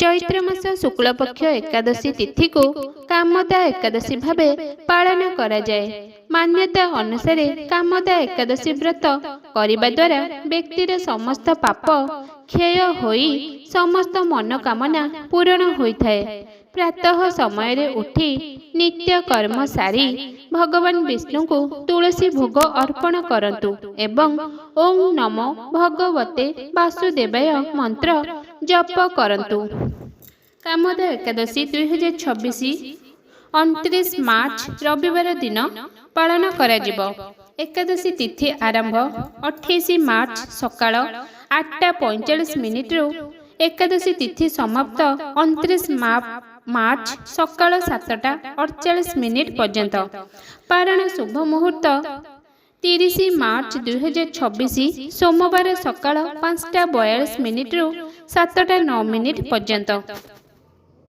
ଚୈତ୍ର ମାସ ଶୁକ୍ଳପକ୍ଷ ଏକାଦଶୀ ତିଥିକୁ କାମଦା ଏକାଦଶୀ ଭାବେ ପାଳନ କରାଯାଏ। ମାନ୍ୟତା ଅନୁସାରେ କାମଦା ଏକାଦଶୀ ବ୍ରତ କରିବା ଦ୍ୱାରା ବ୍ୟକ୍ତିର ସମସ୍ତ ପାପ କ୍ଷୟ ହୋଇ ସମସ୍ତ ମନୋକାମନା ପୂରଣ ହୋଇଥାଏ। ପ୍ରାତଃ ସମୟରେ ଉଠି ନିତ୍ୟ କର୍ମ ସାରି ଭଗବାନ ବିଷ୍ଣୁଙ୍କୁ ତୁଳସୀ ଭୋଗ ଅର୍ପଣ କରନ୍ତୁ ଏବଂ ଓଁ ନମୋ ଭଗବତେ ବାସୁଦେବାୟ ମନ୍ତ୍ର ଜପ କରନ୍ତୁ। କାମଦା ଏକାଦଶୀ 2026 29 ମାର୍ଚ୍ଚ ରବିବାର ଦିନ ପାଳନ କରାଯିବ। ଏକାଦଶୀ ତିଥି ଆରମ୍ଭ 28 ମାର୍ଚ୍ଚ ସକାଳ 8ଟା 45 ମିନିଟ୍ରୁ, ଏକାଦଶୀ ତିଥି ସମାପ୍ତ 29 ମାର୍ଚ୍ଚ ସକାଳ 7ଟା 48 ମିନିଟ୍ ପର୍ଯ୍ୟନ୍ତ। ପାରଣ ଶୁଭ ମୁହୂର୍ତ୍ତ 30 ମାର୍ଚ୍ଚ 2026 ସୋମବାର ସକାଳ 5ଟା 42 ମିନିଟ୍ରୁ 7ଟା 9 ମିନିଟ୍ ପର୍ଯ୍ୟନ୍ତ।